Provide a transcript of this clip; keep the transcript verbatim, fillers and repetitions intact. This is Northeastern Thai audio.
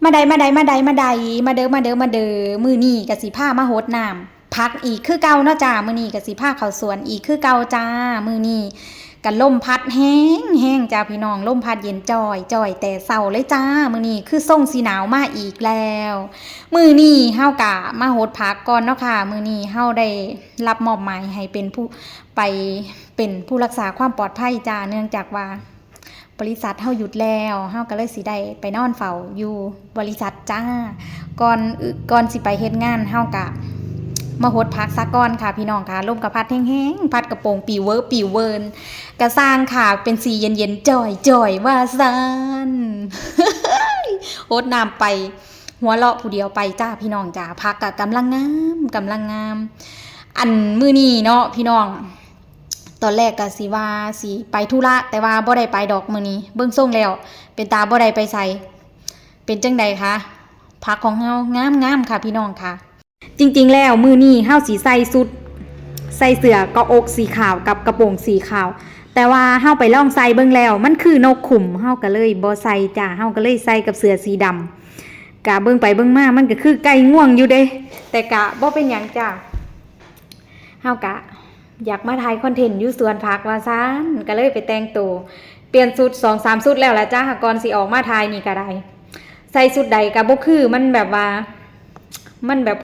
มาใดมาใดมาใดมาใด มาเด้อมาเด้อมาเด้อ มื้อนี้ก็สิพามาหดน้ำผักอีกคือเก่าเนาะจ้า มื้อนี้ก็สิพาเข้าสวนอีกคือเก่าจ้า มื้อนี้ก็ลมพัดแฮงแฮงจ้าพี่น้อง ลมพัดเย็นจ้อยจ้อยแต่เช้าเลยจ้า มื้อนี้คือส่งสิหนาวมาอีกแล้ว มื้อนี้เฮากะมาหดผักก่อนเนาะค่ะ มื้อนี้เฮาได้รับมอบหมายให้เป็นผู้ไปเป็นผู้รักษาความปลอดภัยจ้า เนื่องจากว่า บริษัทเฮาหยุดแล้ว เฮาก็เลยสิได้ไปนอนเฝ้าอยู่บริษัทจ้า ก่อนก่อนสิไปเฮ็ดงาน เฮากะมาหดผักซะก่อนค่ะพี่น้องค่ะ ลมกะพัดแฮงๆ พัดกระโปรงปิวเวิบปิวเวิน กะซ่างค่ะ เป็นสีเย็นๆ จ่อยๆ ว่าซั่น หดน้ำไป หัวเราะผู้เดียวไปจ้าพี่น้องจ้า ผักกะกำลังงาม กำลังงาม อันมื้อนี้เนาะพี่น้อง ตอนแรกก็สิว่าสิไปธุระ แต่ว่าบ่ได้ไปดอกมื้อนี้ เบิ่งทรงแล้ว เป็นตาบ่ได้ไปไส เป็นจั่งใดคะ ผักของเฮางามๆ ค่ะพี่น้องค่ะ จริงๆ แล้วมื้อนี้เฮาสิใส่ชุด ใส่เสื้อกะอกสีขาวกับกระโปรงสีขาว แต่ว่าเฮาไปลองใส่เบิ่งแล้ว มันคือนกขุม เฮาก็เลยบ่ใส่จ้า เฮาก็เลยใส่กับเสื้อสีดำ กะเบิ่งไปเบิ่งมามันก็คือไก่ง่วงอยู่เด้ แต่กะบ่เป็นหยังจ้า เฮากะอยากมาถ่ายคอนเทนต์อยู่สวนผักว่าซั่น ก็เลยไปแต่งตัว เปลี่ยนชุดสองสามชุดแล้วล่ะจ้า ก่อนสิออกมาถ่ายนี่ก็ได้ ใส่ชุดใดก็บ่คือ มันแบบว่า มันแบบ